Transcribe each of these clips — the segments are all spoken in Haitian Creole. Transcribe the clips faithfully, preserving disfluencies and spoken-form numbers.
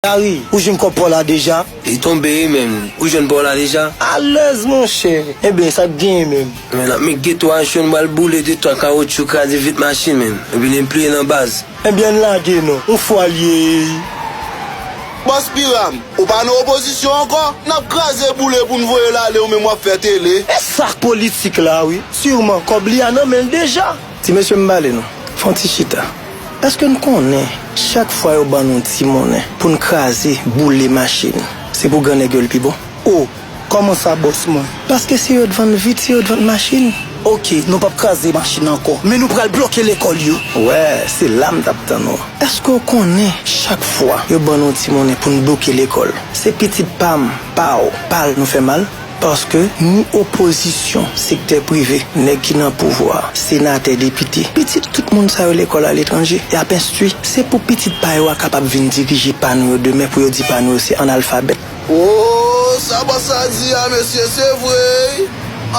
Gary, ou jwenn kòb pa w la deja? Li tonbe wi menm. Ou jwenn pa w la deja? Alèz monchè. Ebyen, sa k genyen menm? Men n ap met geto a cho, n pral boule de twa kawotchou, kraze vit machin menm. Epi n pliye nan baz. Ebyen, n lage non. Yon fwa l ye. Bòs Piram, ou pa nan opozisyon ankò? N ap kraze boule pou n voye l ale, ou menm w ap fè tele. E sa k politik la wi. Siman kòb li a nan men l deja. Ti mesye, m pale nou. Fè yon ti chita. Èske n konnen chak fwa yo ban nou ti monnen pou n kraze, boule machin, se pou grannèg yo l pi bon? O, kòman sa, bòs mwen? Paske se yo t vann vit, se yo t vann machin. Oke, nou p ap kraze machin ankò, men nou pral bloke lekòl yo. Wè, se la m t ap tann ou. Èske w konnen chak fwa yo ban nou ti monnen pou n bloke lekòl, se pitit pa m, pa w, pa l nou fè mal? Paske ni opozisyon, sektè prive, nèg ki nan pouvwa, senatè, depite, pitit tout moun sa yo lekòl aletranje, y ap enstwi. Se pou pitit pa yo a kapab vin dirije pa nou yo demen, pou yo di pa nou yo se analfabèt. O, sa bòs la di a, mesye, se vre wi.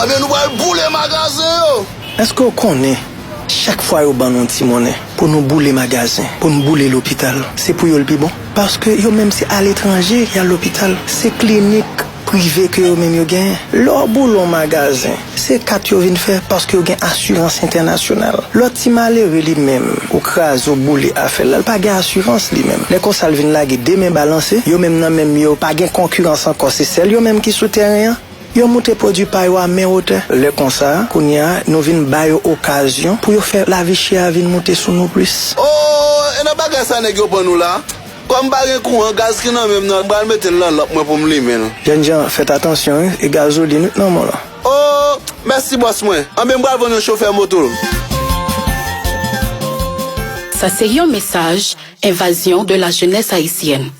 Anben, nou pral boule magazen yo. Èske w konnen, chak fwa yo ban nou ti monnen pou nou boule magazen, pou n boule lopital, se pou yo l pi bon? Paske yo menm se aletranje y al lopital. Se klinik prive ke yo menm yo genyen. Lè w boule yon magazen, se kat yo vin fè paske yo gen asirans entènasyonal. Lòt ti malere li menm, ou kraze, ou boule afè l la, l pa gen asirans li menm. Lè konsa, l vin lage de men balanse, yo menm nan menm yo pa gen konkirans ankò, se sèl yo menm ki sou tèren an. Yo moute pwodui pa yo a men wotè. Lè konsa, kounye a, nou vin ba yo okazyon pou yo fè lavi chè a vin moute sou nou plis. O, e nan bagay sa nèg yo pran nou la? Kòm m pa gen kouran, gaz ki nan men m nan, m pral mete l nan lanp mwen pou m limen l. Jènjan, fèt atansyon wi, e gazolin wi k nan men w la. O, mèsi bòs mwen. Anben, m pral vann yon chofè moto. Sa se yon mesaj Invasion de la Jeunesse Haïtienne.